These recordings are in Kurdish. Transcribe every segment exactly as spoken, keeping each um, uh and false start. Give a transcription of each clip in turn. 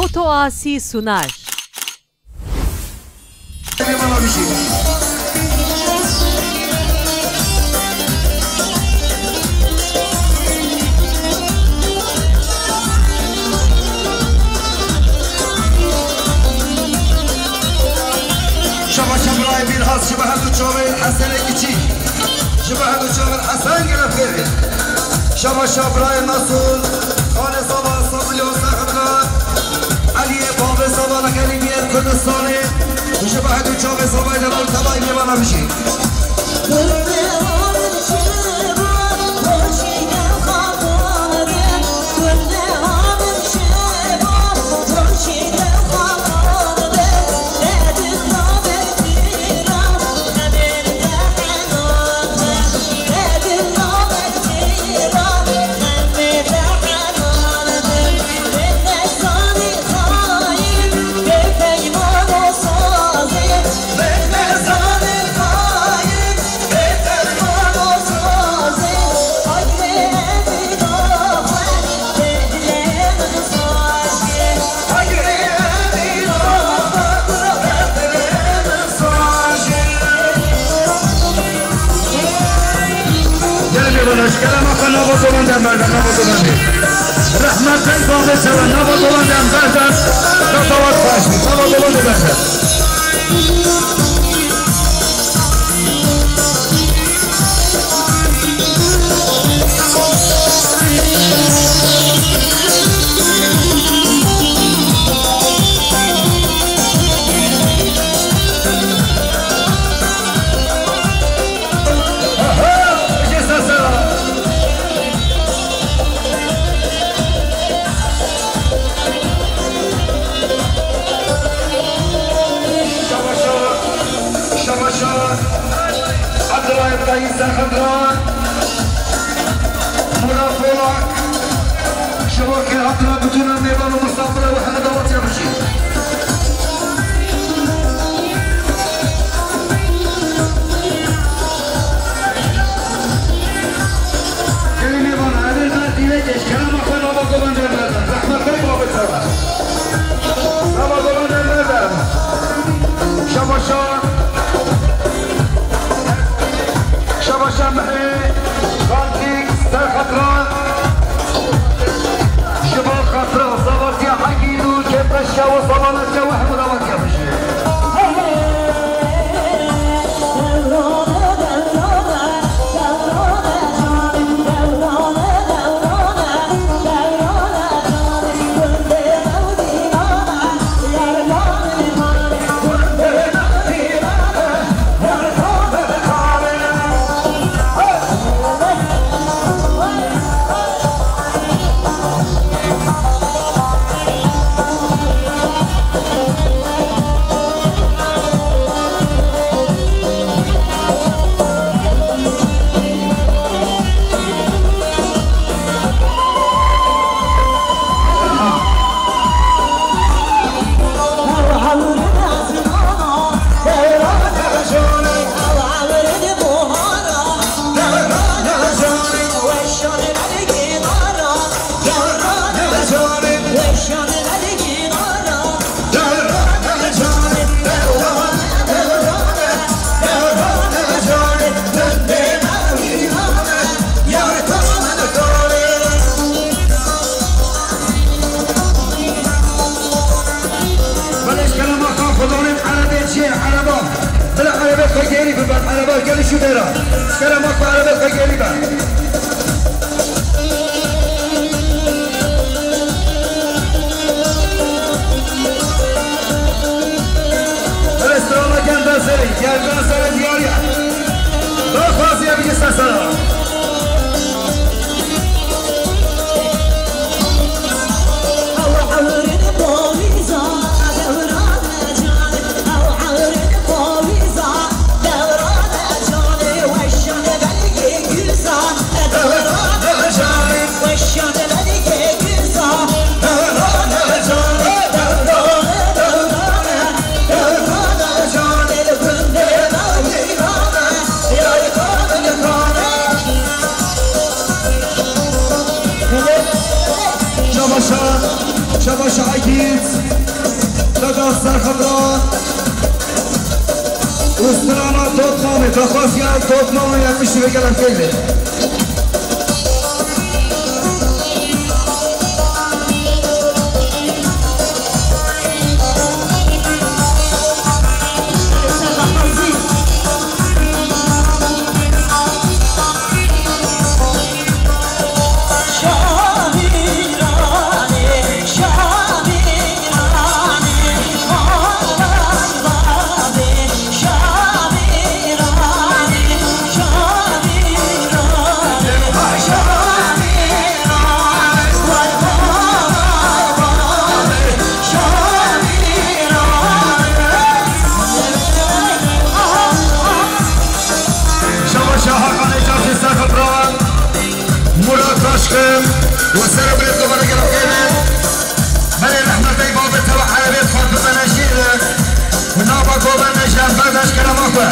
Otoasi Sunar. Şaba Şabrayê Bîrhas, şaba her du çavên Hesenê Kiçî, şaba her du çavên Hesen gelek xêr. Şaba Şabrayê Mesûd, Xanê Sava, Sabilyo Sextra, Eliyê Bavê Sava, Nekerî Biyê Kurdistanê, şaba her du çavê Savayê Delal tevayî mêvana bijî. Gelin bir bana, şu kerema xwe nava dolan dem berdan, nava dolan dem. Rehmet Bey Babê Sewa, nava dolan dem berdan. Nava dolan dem berdan. Şabaşa, Şabaşa, Abdullah Ibrahim Serxendran, Murat Polak, şiva ke hatira bütün mêvan û misafira we hene dawetiya bijî. Gelî mêvan, evê ber dîvekê, ji kerema xwe nava govan derberdan. Rehmet Bey Babê Sewa. Nava govan derberdan. Şabaşa. Şabaşa Mihê. Xalkî ser xetira. Ji bo xetira Zavatiya Egîd û kêfeşiya we, salanetiya we hemû dawetiya bijî. Belê ji kerema xwe Xwedonên erebê çi ye? Ereba. Bila erebê xwe gêrî bibe. Ereba gelî şû dêra. Ji kerema xwe erebê xwe gêrî be. Belê strana gerdan serê. Gerdan serê diyar e. Daxwaziye bigî ser sera. Şabaşa. Şaba Şahîd, Dada Serxedra, Ustrana Dotmamê, daxwaziya Dotmamê ya piştî vê gelek têbe. Şaba Şaha Xanê Çavşî Serxedra, Murat Taşkın, û ser û bilêt kovara gelek têbe. Belê rehmetê babê te ve erebê xwe bibene jê re. Nava govende ji em berdaş kerema xwe.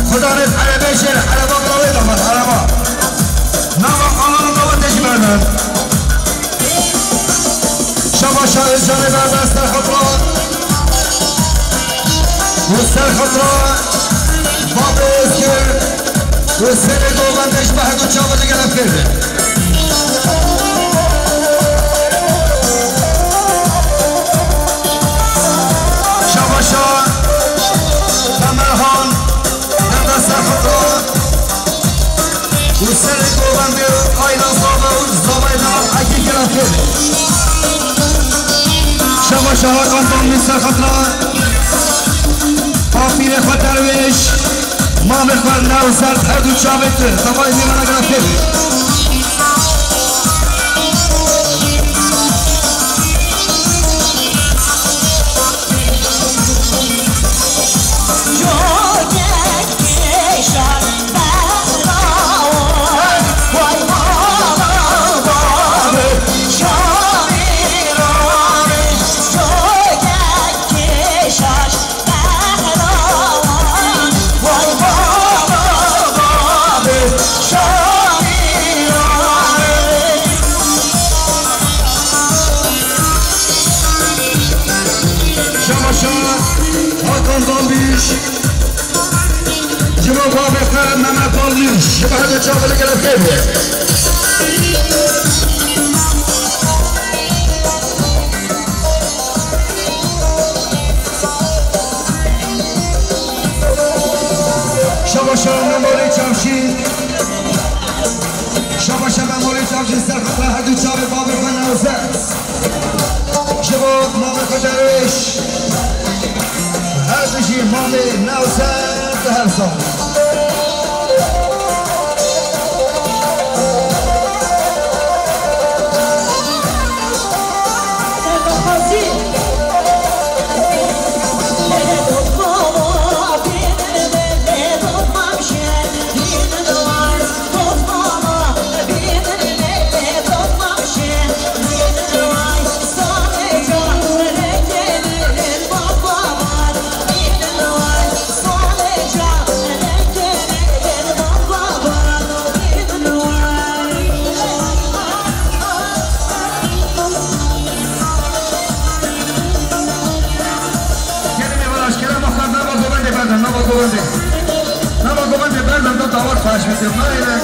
Xudanê erebê jê re, ereba bila wê daxwaz, ereba. Nava alan govende jî berde. Şaba Şah Özcanê berda Serxedra. Û Serxedra, babê Ozgir. Û serê govende ji me hemû çavan li gelek têbe. Şaba Şah, Temelhan, Dada Serxedra. Û serê govendê ayna zava û zavayê me Ekî Giratê. Şaba Şaha Qantan Mîsa Xatra, Apîrê xwe derwêş, mamê xwe newzerd, her du çavê tu zavayê mêvana Giratê. Şamaşa Hakan Dalbîş, ji bo bavê xwe Mehmet Dalbîş, ji bo herde çavan li gelek têbe. Şamaşa Memolê Çavşî, Şamaşa Memolê Çavşî ser xwe her du çavê bavê xwe newzet. Ji bo mamê xwe derwêş, her bijî mamê newzet li her sal. Gelê mêvan, ji kerema xwe nava govendê berdin, nava govendê. Nava govendê berdin, da dawet xweş bike. Merê ne.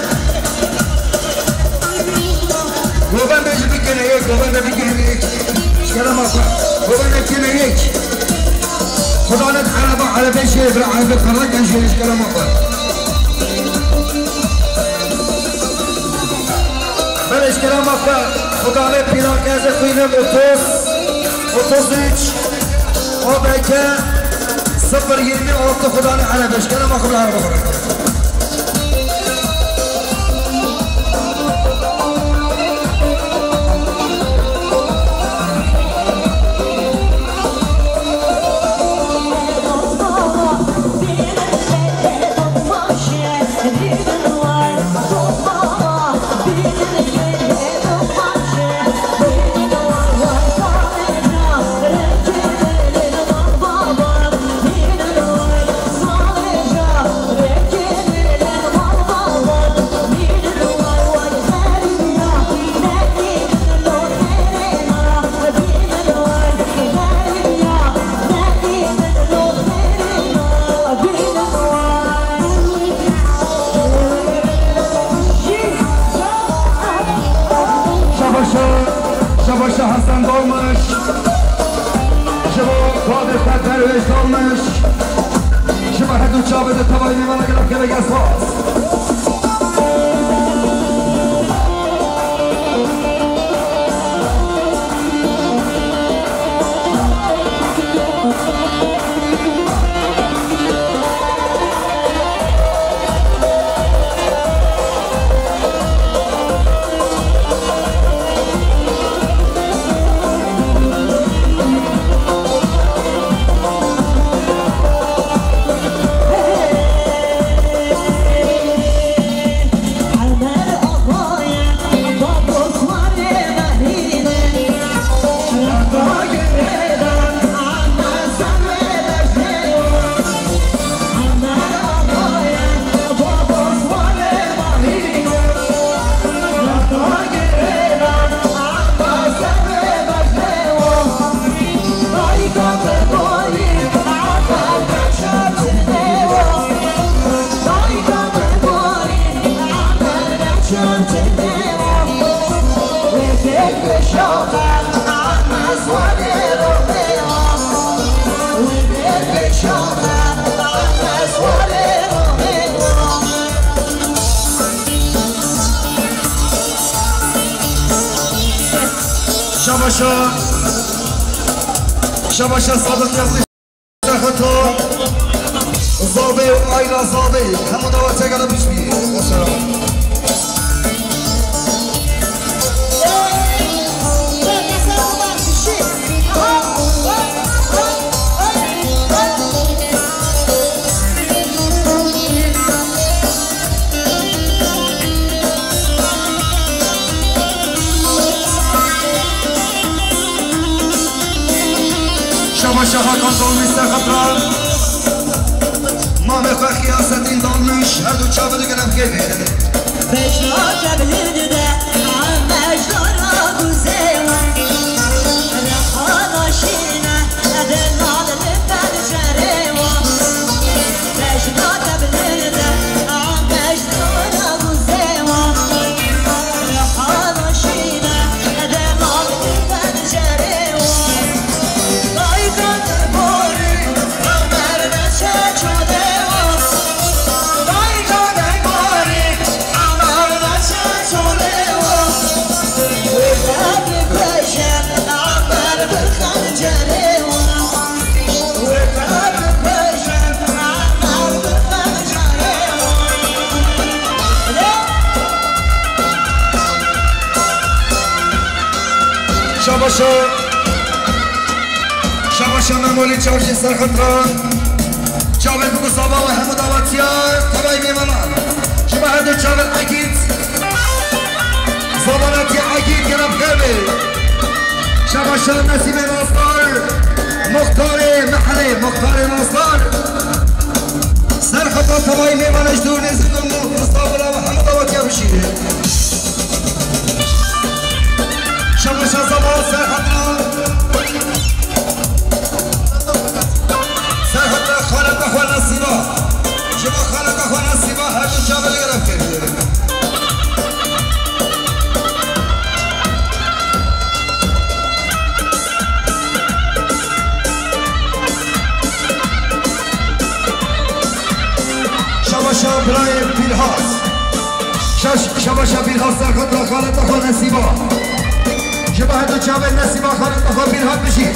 Govendê jî bikene yek, govendê bikene yek. Ji kerema xwe. Govendê bikene yek. Xuda ne ereba, erebê jê, bira erebê parlak en jê, ji kerema xwe. Belê ji kerema xwe, Xudanê pîlan ke ez ê xwînim otuz, otuz üç, O B K sıfır yirmi altı Xudanê erebe ji kerema xwe bila erebe xwe. Şabaşa Hasan Dolmuş, ji bo badê xwe Derwêş Dolmuş, ji bo her du çavê de tevayî mêvanek re gelek spas. Şabaşa, Şabaşa Sadık Yapmış. Serxeta Zavê û Ayla Zavê, hemû dawetiyeke re pişt bî. Selam. Şabaşa Hakan Dolmuş Serxeta. Mamê xwe Xiyaseddin Dolmuş, her du çavê digire kêfê. Bejna kevlin de, em bejdara guzê we. Reha naşîne, ede nal li pencerê we. Şabaşa, Şabaşa Memolî Çavşî Serxeta. Çavên ku sava we hemû dawetiya tevayî mêvanan. Ji bo her du çavên Egîd. Zamanatiya Egîd gere bi xêr be. Şabaşa Nesîbê Nasdar, muxtarê mehelê, muxtarê Nasdar. Serxeta tevayî mêvanê ji dûr nêzîk û Mustafira ve hemû dawetiya bişîne. Şabaşa Zava Serxeta. Serxeta xaleta xwe Nesîba. Ji bo xaleta xwe Nesîba her du çavê li gerek kiriye. Şabaşa birayê Bîlhas. Şaş-, şabaşa Bîlhas Serxeta xaleta xwe Nesîba. Ji bo her du çavên Nesîba xaleta xwe Bîlhas bijî.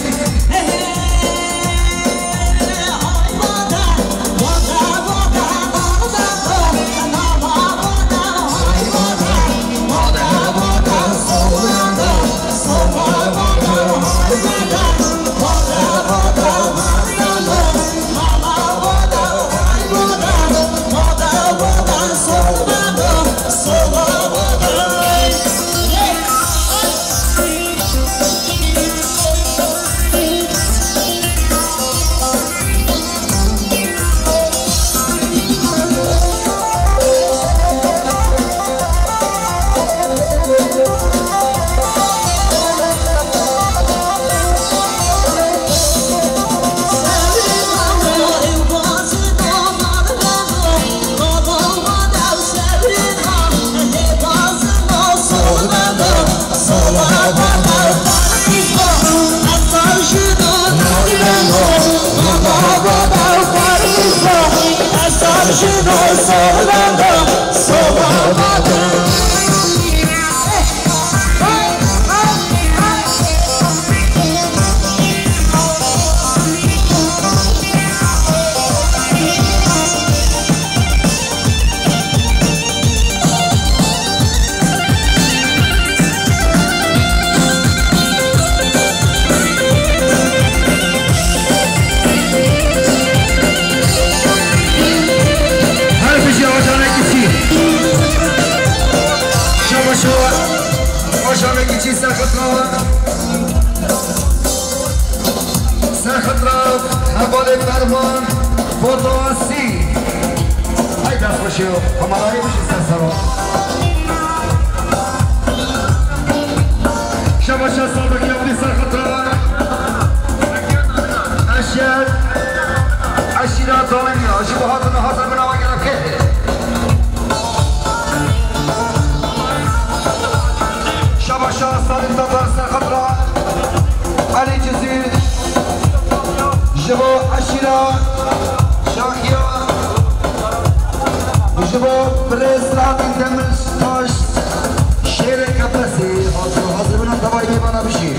Ferman Fotosî. Hey destxweşî, kamerayê bijî ser sero. Şebaşa Sadık yaptı serxitra. Eşyet. Eşîra Dolenya. Ji bo hatina hazir bina ve gerek. Şebaşa Sadık Tatar serxitra. Elî Cizîr. Ji bo eşîra Şaxiya, ji bo birêz Selahattin Demirtaş, şêrê kepesê, hazir, hazir bina tevayî mêvana bijî.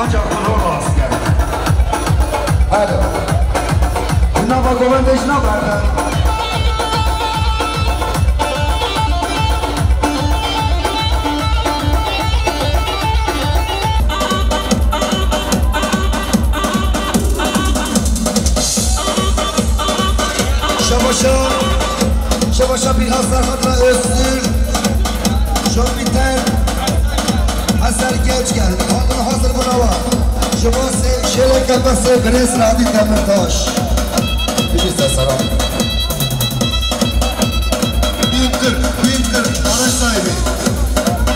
Ancak bunu rast geldi. Hadi. Nava govendê ji nav berde. Şebaşa, Şebaşa Bilhassa Hatra Öztürk, Şomiter, Hasan Gençgel, hazır, hazır buna var. Ji bo se-, şêrê kepesê birêz Radî Demirtaş. Bijî ser seran. Bin kırk, bin kırk, araç sahibi.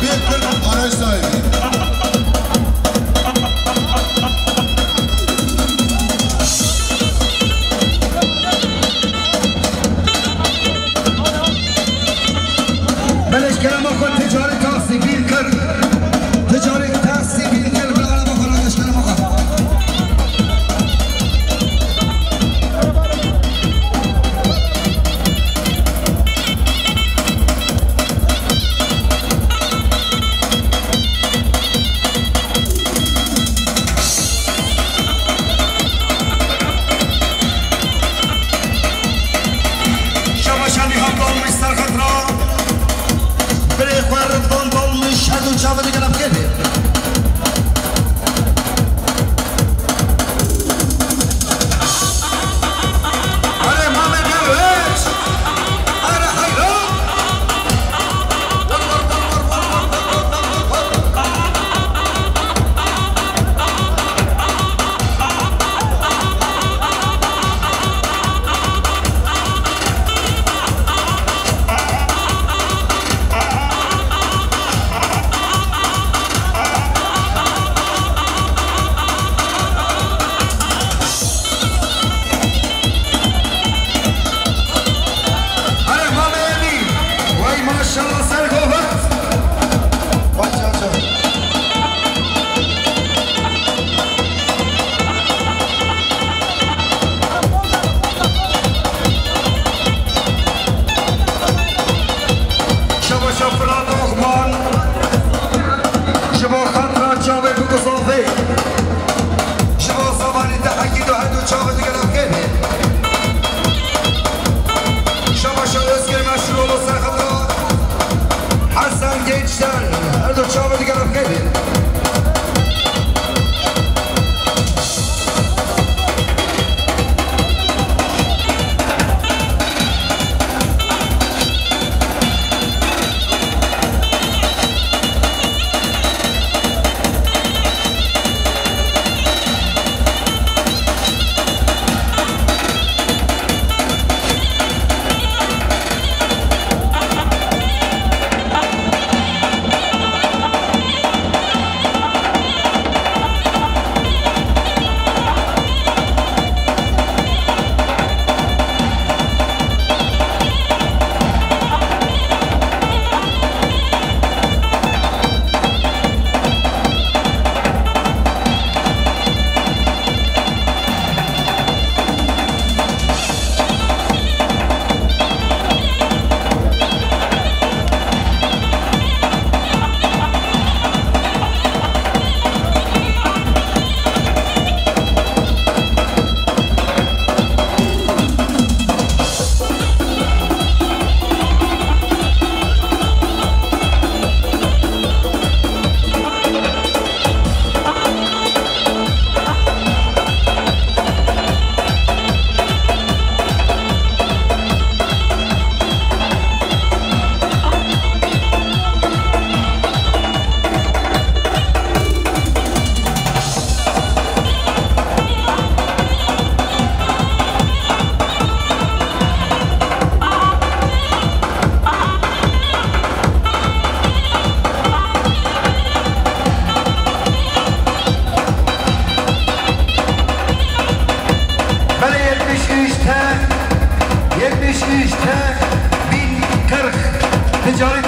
Bin kırk, araç sahibi. Beleşkerema xwe ticarê taksî bîr kir. Ticarê taksî bîr kir, bi araba xwe rageş kerema xwe.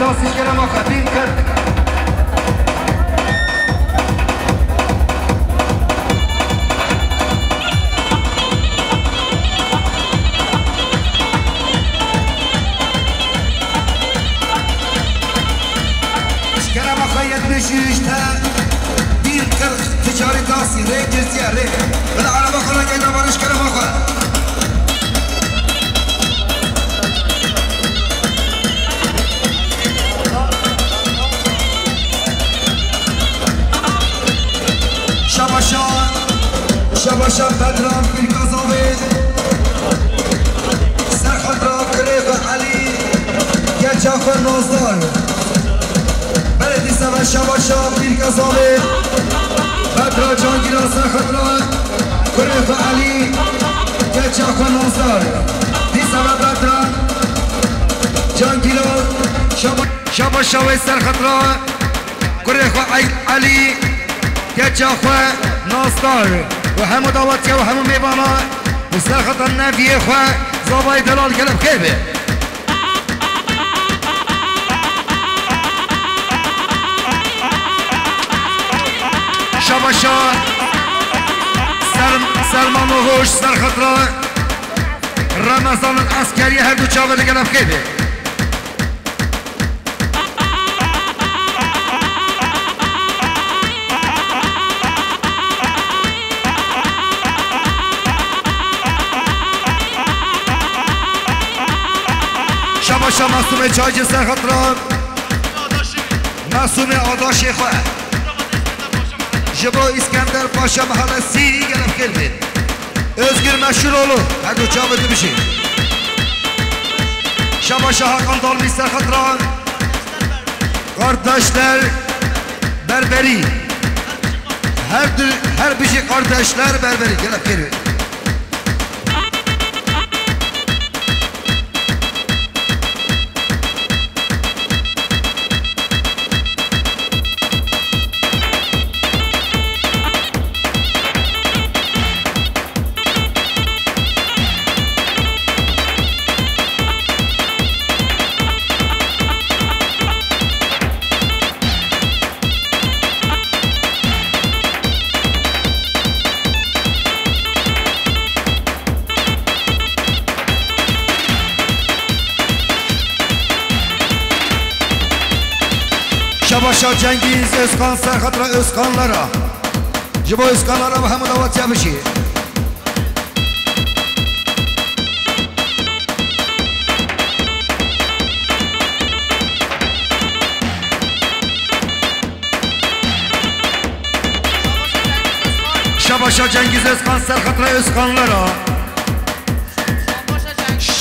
Dasî kerema xwe, bîn kir. Ji kerema xwe yetmiş üç te bîn kir, ticarî dasî, rê girtiye, rê. Bila araba xwe rengê davanê ji kerema xwe. Şabaşa, şabaşa Bedran Pîrkazavê, Serxatra Kirêx Elî, Geçaxwe nozdeh. Belê dîsa ve şabaşa Pîrkazavê, Bedra Cangîra Serxatra Kirêx Elî, Geçaxwe nozdeh. Dîsa ve Bedra Cangîra şaba-, şabaşa wê Serxatra. Kurê xwe Ey-, Elî, keça xwe nasdar û hemû dawetiya û hemû mêvana û serxeta neviyê xwe zavayê delal gelek xêr be. Şabaşa Ser-, Serman û Hoş serxetra Remezan Eskerî her du çavê li gelek xêr be. Şabaşa Masumê Çaycî serxetra Masumê adaşê xwe. Ji bo Îskender Paşa Mehalesî gelek xêr be. Özgür Meşhuroğlu, her du çavê tu bijî. Şabaşa Hakan Dalmî serxetra Kardeşler Berberi. Her du, her bijî Kardeşler Berberi. Gelek xêr be. Şabaşa Cengiz Özkan serxetra Özkanlara. Ji bo Özkanlara ve hemû dawetiya bijî. Şabaşa Cengiz Özkan serxetra Özkanlara.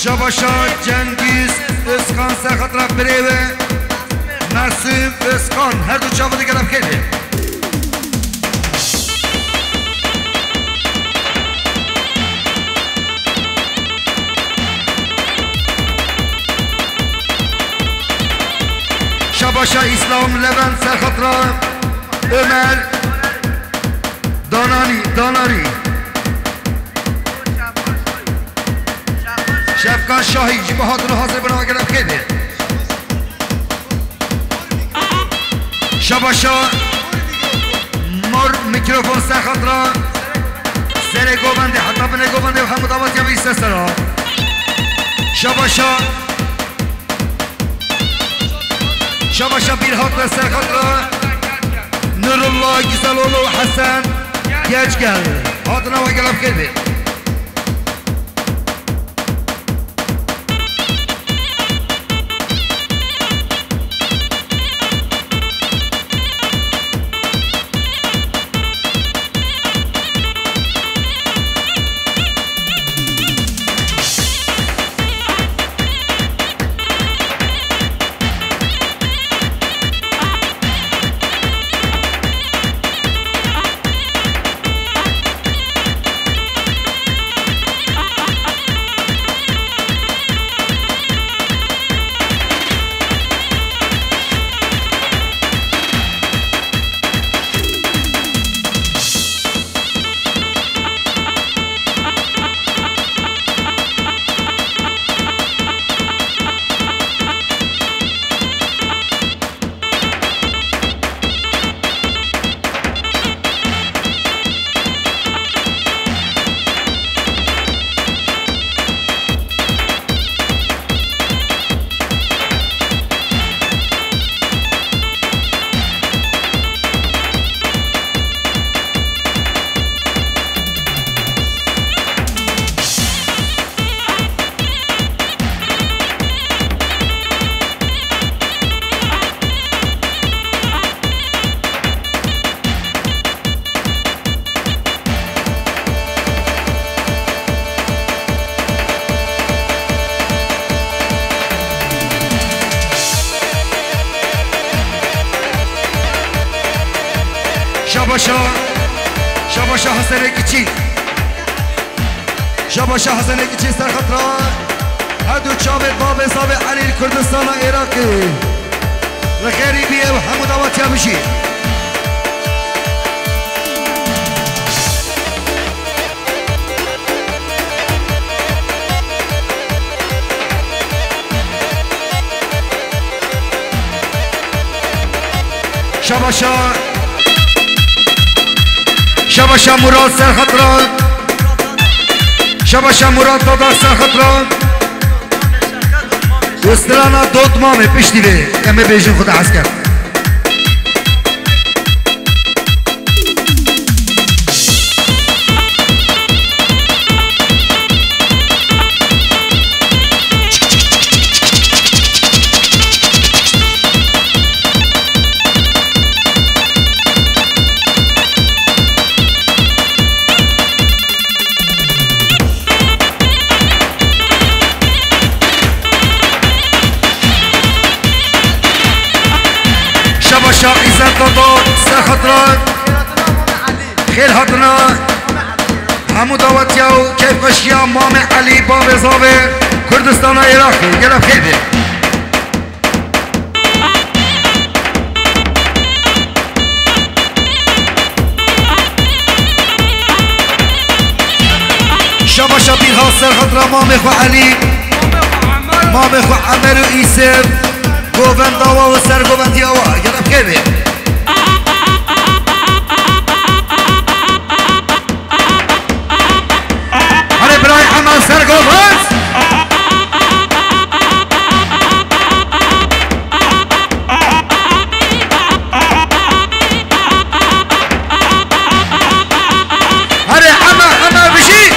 Şabaşa Cengiz Özkan serxetra birê we Mesûm Özkan. Her du çavê te gelek xêr be. Şabaşa Îslam Levent serxetra Ömer Dananî, Danarî. Şefkan Şahî, ji bo hatin û hazir bûna we gelek xêr be. Şabaşa Mor mikrofon serxetra serê govendê, heta binê govendê û hemû dawetiya vî sesera. Şabaşa Şabaşa Bîrhat ve serxetra Nurullah Güzeloğlu Hesen Geçgel. Hatina we gelek xêr be. Şabaşa, Şabaşa Hesenê Kiçî. Şabaşa Hesenê Kiçî serxetra her du çavê babê zavê Elî li Kurdistana Iraqê. Li xêrî bî ew hemû dawetiya bijî. Şabaşa, Şabaşa Murat serxetra. Şabaşa Murat Dada serxetra. Û strana dot mamê piştî vê. Em ê bêjin xwe de esker. Şabaşa Îzzet Dodor, serxetra xêr hatina hemû dawetiya û keyfxweşiya Mamê Elî, bavê zavê Kurdistana Iraqê. Gelek xêr be. Şabaşa Bîrha serxetra mamê xwe Elî, mamê xwe Emer û Îsif, govenda wa û sergovendiya wa. Gelek xêr be. Erê birayê Emer sergovend. Erê Emer, Emer bijî.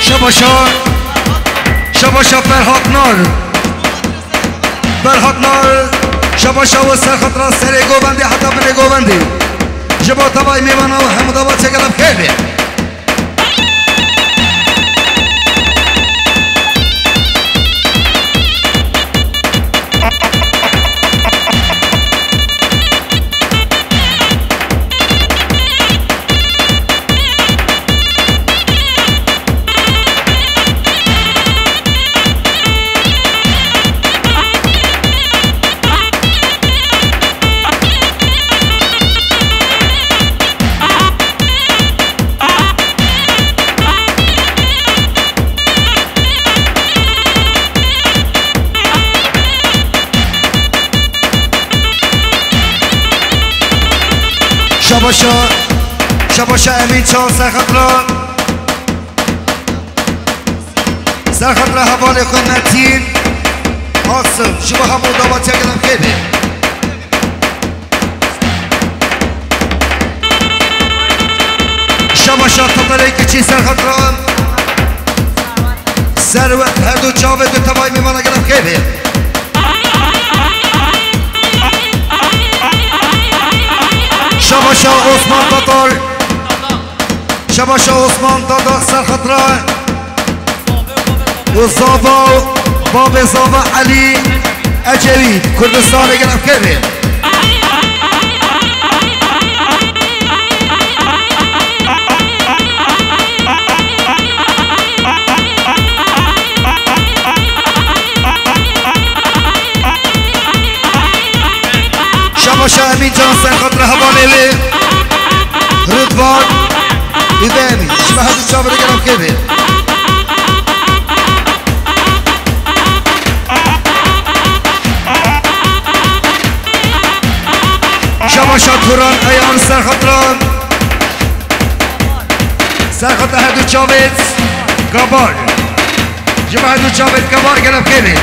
Şabaşa, Şabaşa Ferhat Nar. Ferhat Nar, Şabaşa we serxetra serê govendê heta binê govendê. Ji bo tevayî mêvana we hemû dawa çekele bi xêr be. Şabaşa, Şabaşa Emîn Çal serxetra. Serxetra hevalê xwe Metîn Asim, ji bo hemû dawetiya gelek xêr be. Şabaşa Tatarê Kiçî serxetra Serwet, her du çavê tu tevayî mêvana gelek xêr be. Şabaşa Osman Tatar. Şabaşa Osman Dada serxetra û zava û babê zava Elî Ecevît, Kurdistanê gelek xêr be. Şabaşa Emîn Can serxetra hevalê wê Rudvan Îbrahîmî. Ji me her du çavê gelek xêr be. Şabaşa Turan Eyan serxetra. Serxeta her du çavêt Gabar. Ji me her du çavêt Gabar gelek xêr be.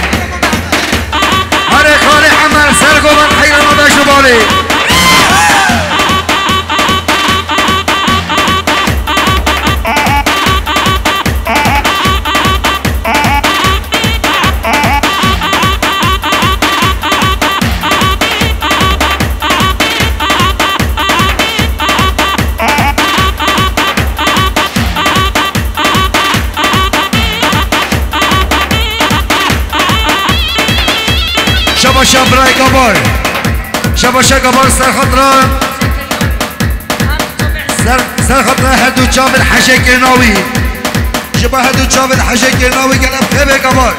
Herê Xalê Emer sergovan heyrana be ji balê. Şabaşa birayê Gabar. Şabaşa Gabar serxatira. Ser, serxatira her du çavên Hecê Kêrnawî. Ji bo her du çavên Hecê Kêrnawî gelek xêr be Gabar.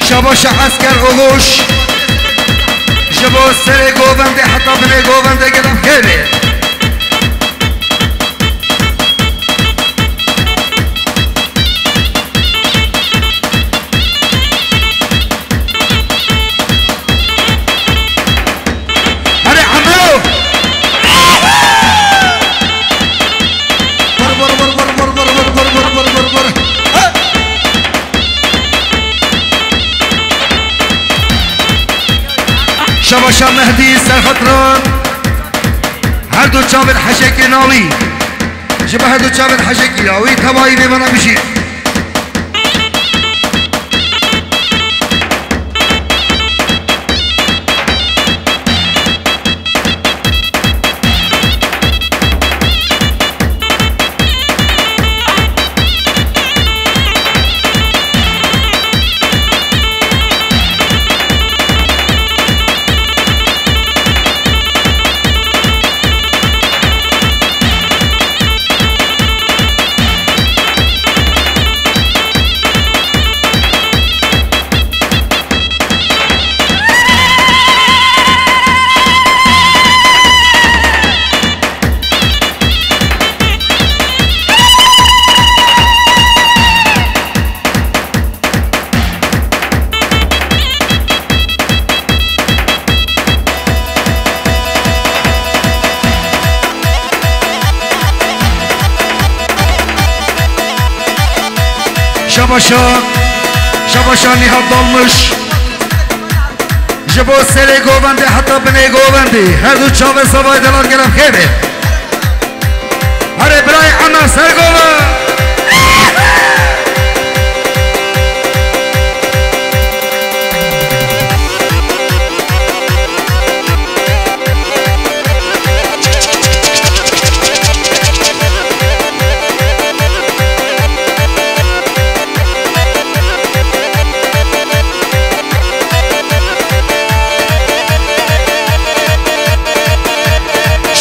Şabaşa Esker Ogoş. Ji bo serê govendê heta binê govendê gelek xêr be. Hadi Emo! Vur, vur, vur. Şabaşa Mehdî serxatira. Her du çavên Hecê Kêrnawî. Ji bo her du çavên Hecê Kêrnawî tevayî nêvana bijî. Şabaşa, şabaşa Nihat Dalmış. Ji bo serê govendê heta binê govendê, her du çavê Savayê Delal gelek xêr be. Herê birayê Emer Sergova.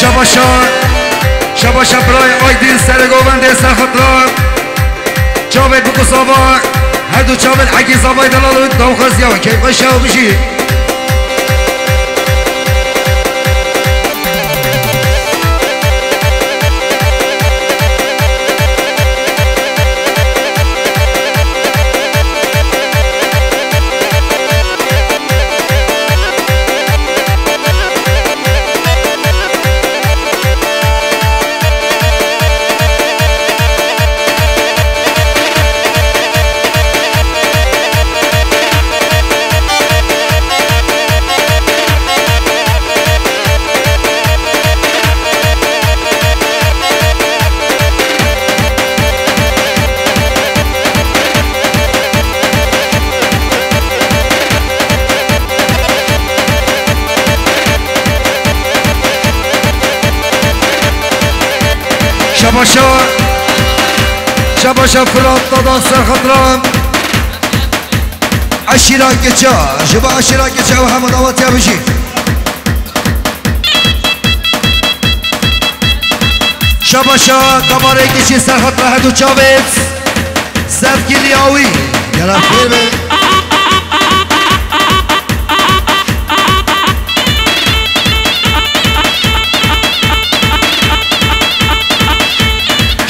Şabaşa, şabaşa birayê Aydin Sergovendê serxatira. Çavê Bikû Sava, her du çavên Egî Savayê Delal û Dawxaz ya keyfa şew bijî. Şabaşa, şabaşa Firat Dada serxatira. Eşîra Keça, ji bo eşîra Keça û hemû dawetiya bijî. Şabaşa Kabarê Keçî serxatira her du çavê. Sevgili Yawî, gelek xêr be.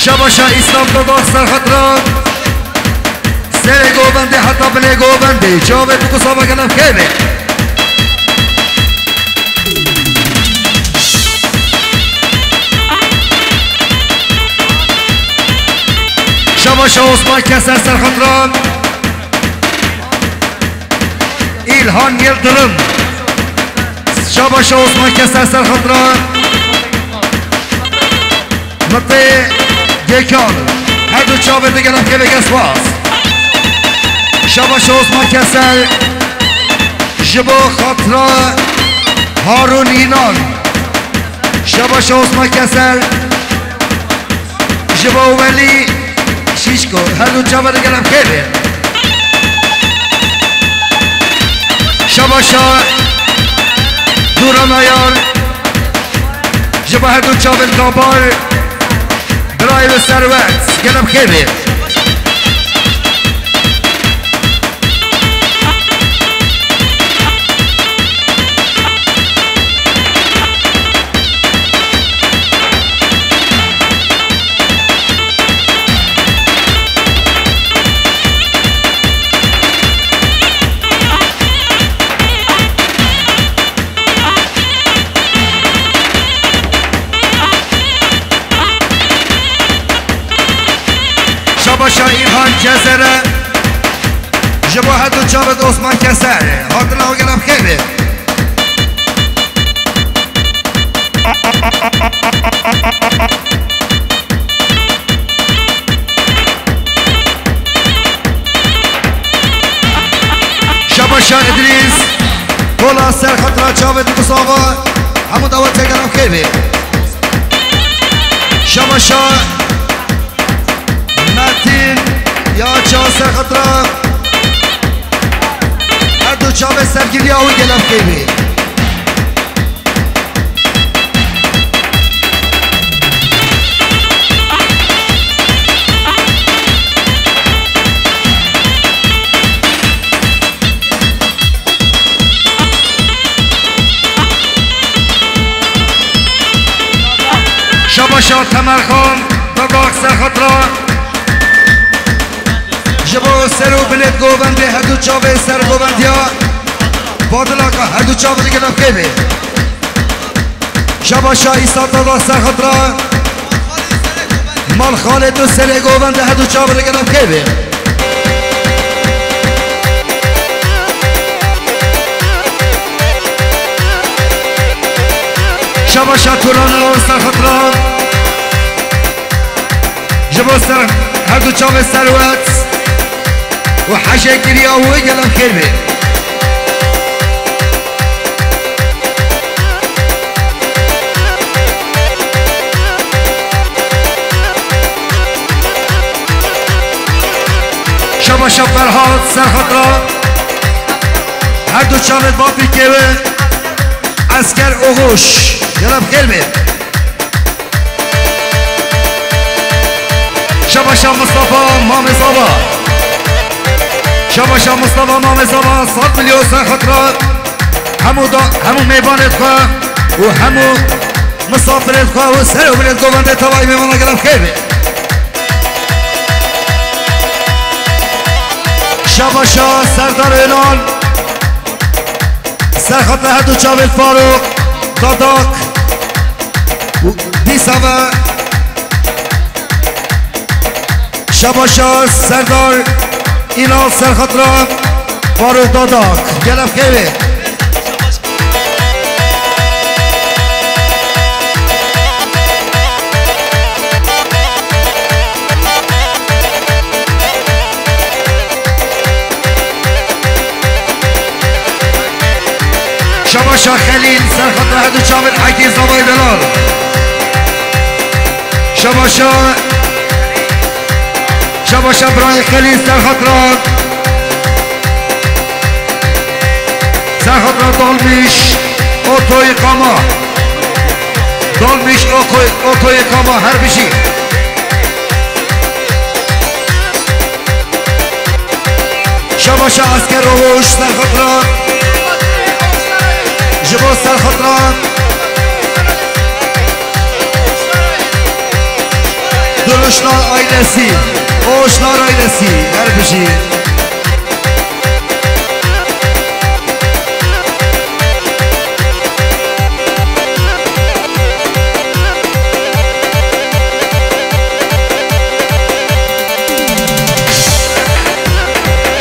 Şabaşa Îslam Dada serxatira. Serê govendê heta binê govendê. Çavê Bikû Sava gelek xêr be. Şabaşa Osman Keser serxatira. İlhan Yıldırım. Şabaşa Osman Keser serxatira. Mitê Gökhan. Her du çavê digelek keveke spas. Şabaşa Osman Keser. Ji bo xatira Harun İnan. Şabaşa Osman Keser. Ji bo Welî Şîşko. Her du çavê digelek kevê. Şa, Duran Ayar, ji bo her du çavên Gabar, birayê wê Serwet, gelek xêr be. Şabaşa Îlhan Cezere, ji bo her du çavên Osman Keser, hatina we gelek xêr be. Şabaşa Îdrîs, Pola ser xatira çavê di Mustafa, hemû dawetê gelek xêr be. Şabaşa Metin, ya çawa ser xatira. Her du çavê sergiriya wî gelek xêr be. Şabaşa Temerxan, Dadak ser xatira. Ji bo ser û bilêt govendê her du çavê ser govendiya. Badilaka her du çavê gelek xêr be. Şabaşa Îsa Dada ser xatira. Mal Xalê du serê govendê her du çavê gelek xêr be. Şabaşa Turan Alo ser xatira. Ji bo ser her du çavê Serwet û hejê giriya wî gelek xêr be. Şabaşa Ferhat ser xatira. Her du çavê Bapîrkê wî Esker Oxuş. Gelek xêr be. Şabaşa Mustafa Mamê Zava. Şabaşa Mustafa Mamê Zava, sed milyon ser xatira hemû da, hemû mêvanê xwe û hemû misafirê xwe û ser û bilêt govendê tevayî mêvana gelek xêr be. Şabaşa Serdar Êlan, ser xatira her du çavên Farûq, Dadak û dîsa ve Şabaşa Serdar Ünal ser xatira Faruk Dadak. Gelek xêr be. Şabaşa Xelîl, ser xatira her du çavên Hekî Zavayê Delal. Şabaşa, şabaşa birayê Xelîl, ser xatira, ser xatira Dalmîş, Otoyê Kama. Dalmîş, Okoy-, Otoyê Kama, her bijî. Şabaşa Esker Oğuz, ser xatira. Ji bo ser xatira Duruşlar ailesi, Oğuzlar ailesi, her bijî.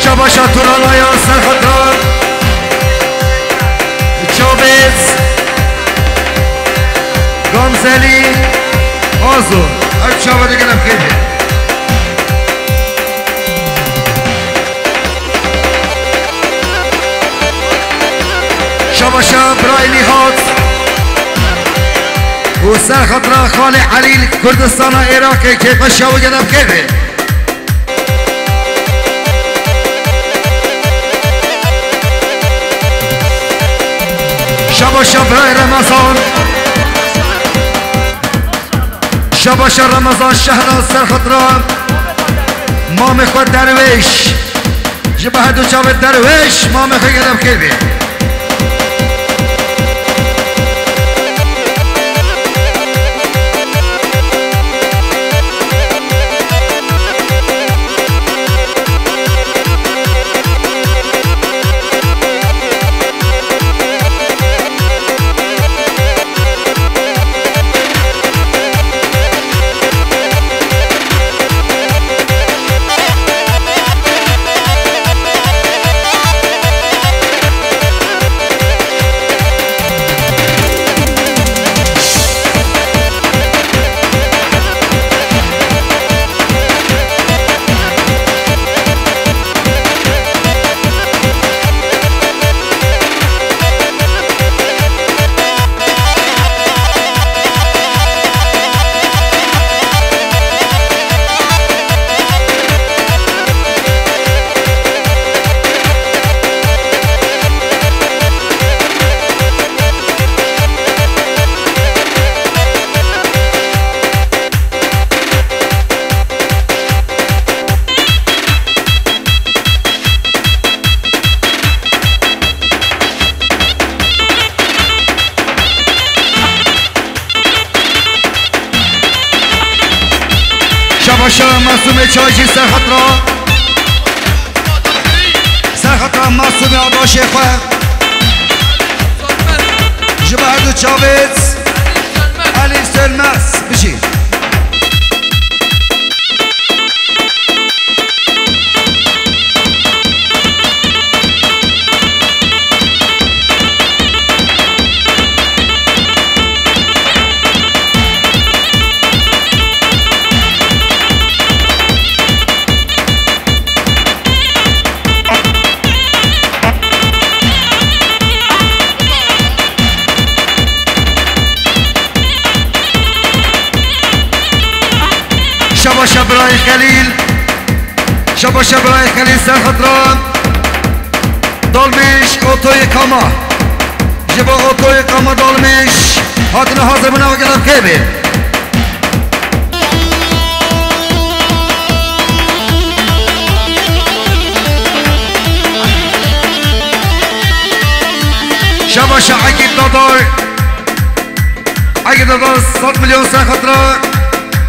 Şabaşa Turan Ayar, ser xatira Çavêz, Gamzelî, Azo. Ev çawa digel em xêr. Şabaşa birayê Nîhat û ser xatira Xalê Elî li Kurdistana Iraqê kêfa şawa gelek xêr. Şabrayê Remezan. Şabaşa Remezan Şehra Serxatra. Mamê xwe Derwêş. Ji bo her du çavê Derwêş, mamê xwe gelek xêr bê. Şabaşa Masumê Çaycî Serxatra. Serxatra Masumê adaşê xwe. Ji bo her du çavêt Elî Sönmez bijî. Şabaşa birayê Xelîl. Şabaşa birayê Xelîl Serxatra. Dalmêş, otoyê Kama. Ji bo otoyê Kama Dalmêş hatine hazir bûna, gelek xêr bê. Şabaşa Egîd Dadar. Egîd Dadar sed milyon Serxatra.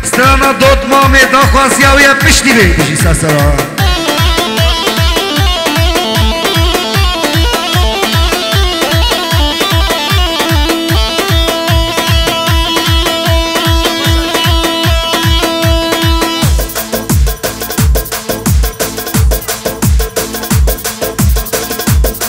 Strana dot mamê daxwaziya wî ye piştî bê. Bijî Sersera.